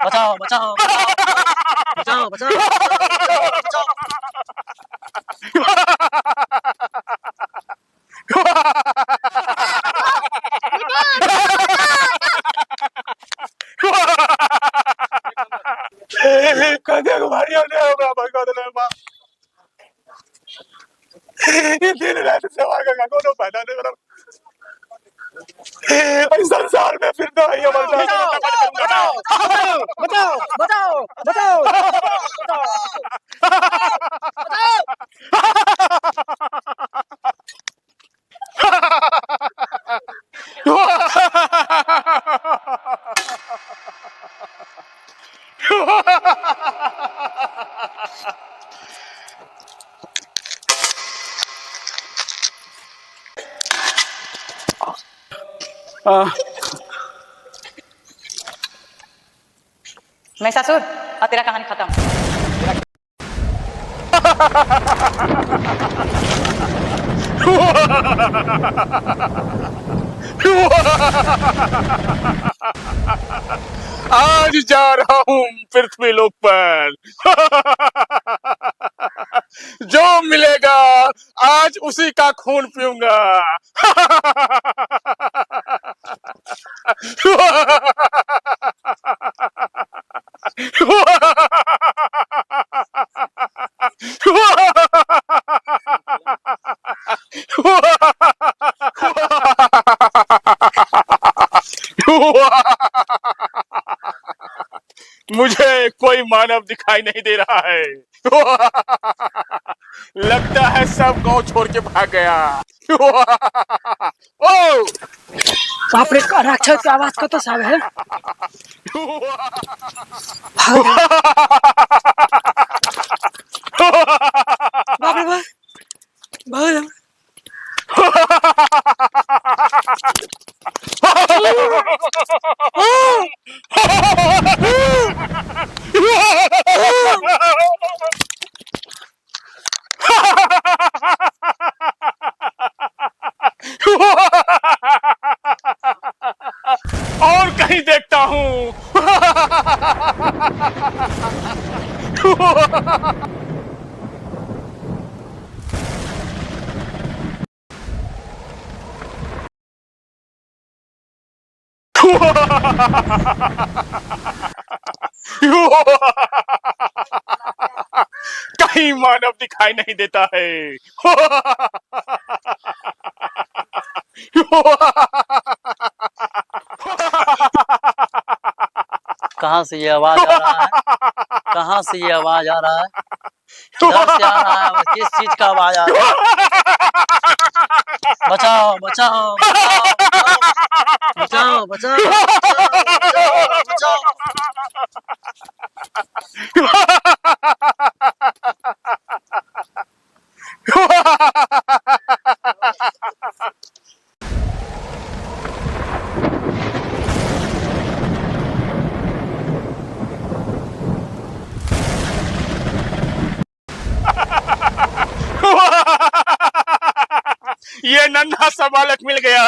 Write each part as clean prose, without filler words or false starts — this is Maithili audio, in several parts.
बचाओ बचाओ बचाओ बचाओ बचाओ। कतेक बढ़िया ने हमरा भगा देले बा। ई दिन रात सेवा का कोनो फायदा नहीं हमरा। इस संसार में फिर तो ही हमारे साथ। बचाओ बचाओ बचाओ बचाओ मैं ससुर और तेरा कहानी खत्म। आज जा रहा हूँ पृथ्वी लोक पर। जो मिलेगा आज उसी का खून पीऊंगा। मुझे कोई मानव दिखाई नहीं दे रहा है। लगता है सब गांव छोड़ के भाग गया। ओ बाप रे, राक्षस के आवाज कतऽ से आवे है? बाप रे बाप, भाग। और कहीं देखता हूँ। कहीं मानव दिखाई नहीं देता है। कहाँ से ये आवाज आ रहा है? कहाँ से ये आवाज आ रहा है? किधर से आ रहा है? किस चीज का आवाज आ रहा है? बचाओ बचाओ बचाओ बचाओ बचाओ बचाओ। ये नन्हा सा बालक मिल गया।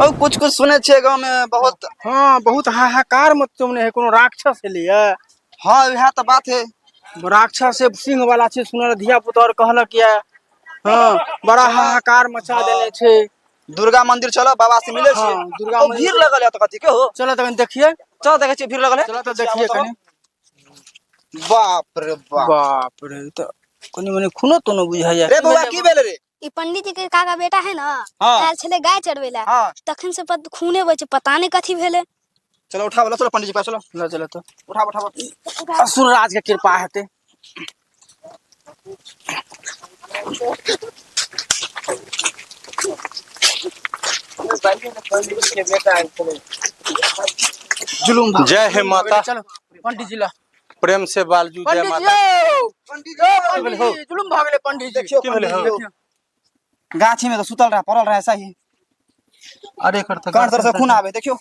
और कुछ कुछ सुने छियै गाँव में बहुत। हाँ, बहुत हाहाकार मचौने है, कोनो राक्षस एलैया। हाँ, वएह तऽ बात है। राक्षस से सिंह वाला छै सुनल, धिया पुता और कहलक ये। हाँ, बड़ा हाहाकार मचा देने छै। दुर्गा मंदिर चलो, बाबा से मिले छियै। हाँ, दुर्गा ओ, मंदिर। भीड़ लगल है तऽ कथी के हो? चलो तखन देखिए। चलो देखै छियै, भीड़ लगल है। चलो तऽ देखिए कनि। बाप रे बाप। बाप रे, तऽ कनि मनि खूनो तोनो बुझाइया। रे बौआ, की भेल रे? ई पंडित जी के काका बेटा है ना, हाँ। आयल छलै गाय चरबै लए। हाँ। तखन से खूने बहै छै, पता नहि कथी भेलै। चलो उठाबो, चलो पंडित जी पास चलो। ल चलो तऽ। उठाबो उठाबो। असुर राज के कृपा हेतै। जुलुम भाग। जय हे माता। चलो पंडित जी ला। प्रेम से बालजू जय पंडित जी माता। यौ, पंडित जी, पंडित जी, जुलुम भऽ गेलै पंडित जी। देखियौ की भेलै पंडित हौ? जी, गाछी में तो सुतल रहा, पड़ल रहा ऐसा ही। अरे एकर तऽ कान तर से खून आबे देखियो।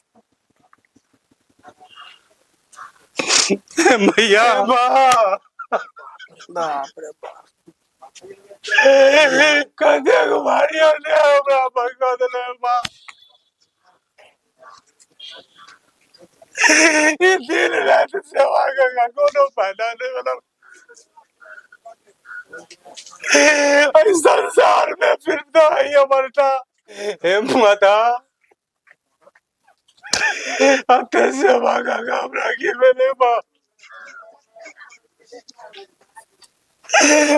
मैया बाप रे बाप। कतेक भारी अन्याय हमरा पर कऽ देले माँ। ई दिन राति सेवा करके कोनो फायदा नहीं भेल। एहि संसार में फिरता है अमरता। हे माता, अते सेवा करके हमरा की भेलै माँ?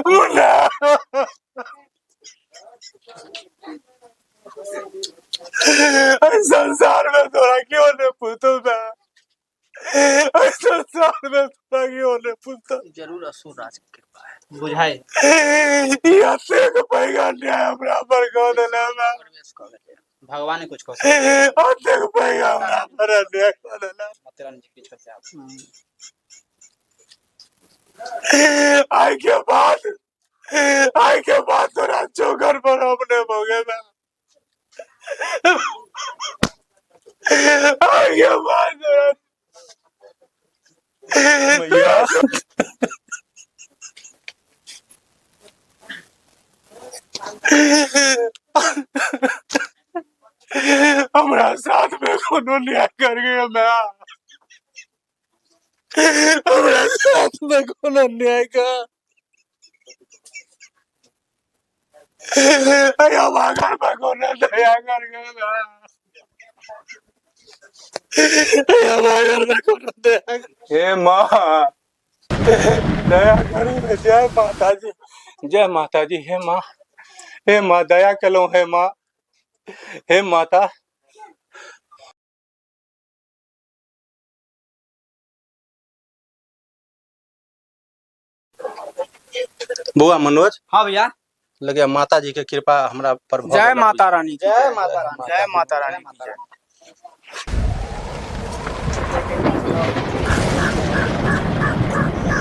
मुन्ना, एहि संसार में तोरा क्यों नहीं पूछतो बा? एहि संसार में तोरा क्यों नहीं पूछतो? जरूर असुर राज के कृपा है, बुझाइ। ई एतेक पैघ अन्याय हमरा पर कऽ देले बा। प्रवेश कऽ गेलै, भगवाने कुछ कऽ सकैत। एतेक पैघ हमरा पर अन्याय कऽ देले। माता रानी जी किछु कऽ सकैत। आइ के बाद, आइ के बाद तोरा चौखट पर हम नहि भोगेबे। आइ के बाद तोरा मैया। हमरा साथ में कोनो न्याय कर गया मैं। हमरा साथ में कोनो न्याय कर। अरे घर पर कोनो दया कर गया। घर पर कोनो दया। हे माँ, दया करू ने। जय माता जी, जय माता जी। हे माँ, हे माँ, दया केलहुँ। हे माँ, हे माता। बौआ मनोज। हाँ भैया। लगे माता जी के कृपा हमरा पर भऽ जय गेल। माता रानी की। जय माता रानी। जय माता रानी की जय।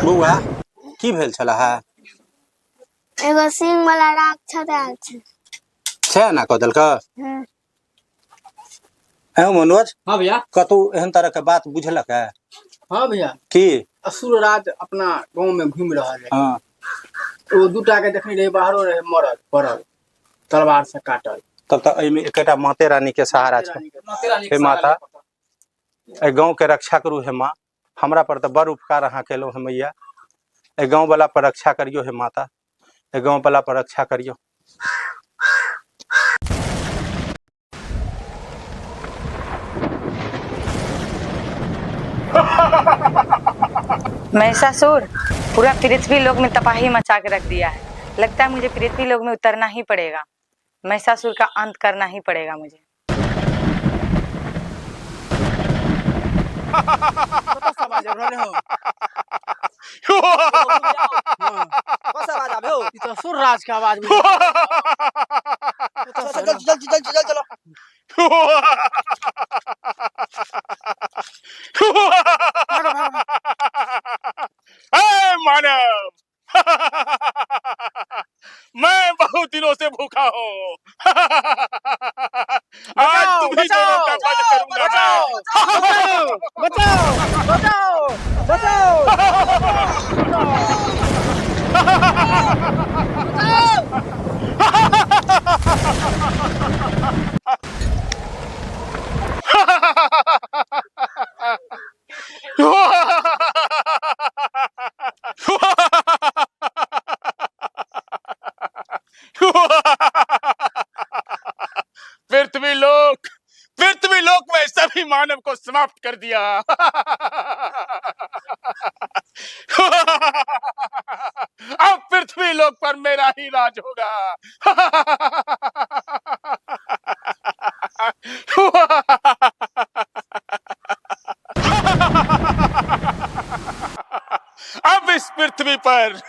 बौआ, की भेल छल है? एगो सिंह वाला राक्षस आयल छै। छै एना कऽ देलक? हम्म। ऐं मनोज। हाँ भैया। कतहु एहन तरह के बात बुझलक है? हाँ भैया। की? असुर राज अपना गाँव में घूमि रहल है। ओ दूटा के देखने रहे, बाहरो रहे, मरल पड़ल, तलवार से काटल। तब तऽ एहिमे एकेटा माते रानी के सहारा छै। माता रानी के हे माता, सहारा। एहि गाँव के रक्षा करू हे माँ। हमरा पर तऽ बड़ उपकार अहाँ केलहुँ हे मैया। एहि गाँव वाला पर रक्षा करियौ हे माता, एहि गाँव वाला पर रक्षा करियौ। महिषासुर पूरा पृथ्वी लोक में तबाही मचा के रख दिया है। लगता है मुझे पृथ्वी लोक में उतरना ही पड़ेगा। महिषासुर का अंत करना ही पड़ेगा मुझे। कतऽ आवाज आबि रहल हो? हाँ, बस आवाज आबे हो। ई तऽ असुर राज के आवाज। चल चल चल चल चल चलो। ए मानव, मैं बहुत दिनों से भूखा हूँ। आज तुम ही दोनों का वध करूंगा मैं। बचाओ, बचाओ, बचाओ, बचाओ। पृथ्वी लोक, पृथ्वी लोक में सभी मानव को समाप्त कर दिया। अब पृथ्वी लोक पर मेरा ही राज होगा। अब इस पृथ्वी पर,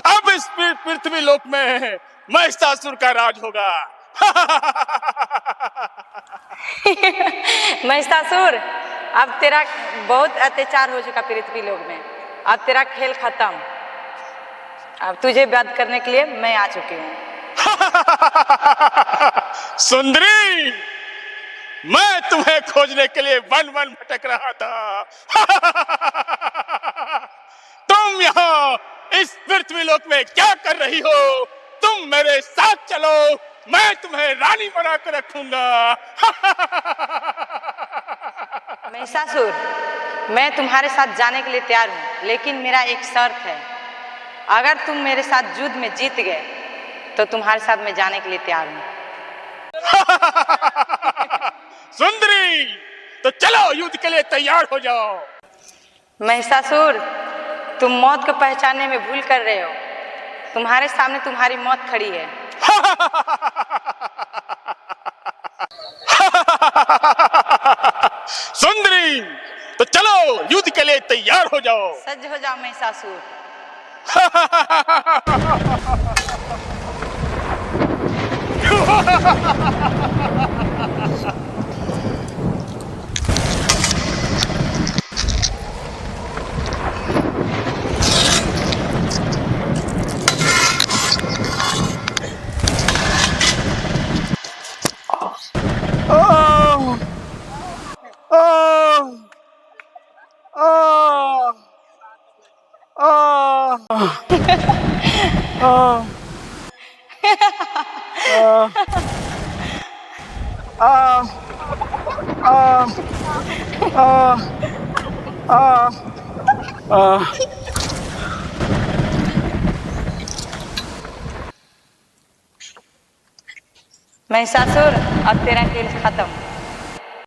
अब इस पृथ्वी लोक में महिषासुर का राज होगा। महिषासुर, अब तेरा बहुत अत्याचार हो चुका पृथ्वी लोक में। अब तेरा खेल खत्म। अब तुझे वध करने के लिए मैं आ चुकी हूँ। सुंदरी, मैं तुम्हें खोजने के लिए वन वन भटक रहा था। तुम यहाँ इस पृथ्वी लोक में क्या कर रही हो? तुम मेरे साथ चलो, मैं तुम्हें रानी बना कर रखूंगा। महिषासुर, मैं तुम्हारे साथ जाने के लिए तैयार हूँ, लेकिन मेरा एक शर्त है। अगर तुम मेरे साथ युद्ध में जीत गए तो तुम्हारे साथ मैं जाने के लिए तैयार हूँ। सुंदरी, तो चलो युद्ध के लिए तैयार हो जाओ। महिषासुर, तुम मौत को पहचानने में भूल कर रहे हो। तुम्हारे सामने तुम्हारी मौत खड़ी है। सुंदरी, तो चलो युद्ध के लिए तैयार हो जाओ। सज्ज हो जाओ महिषासुर। महिषासुर, अब तेरा खेल खत्म।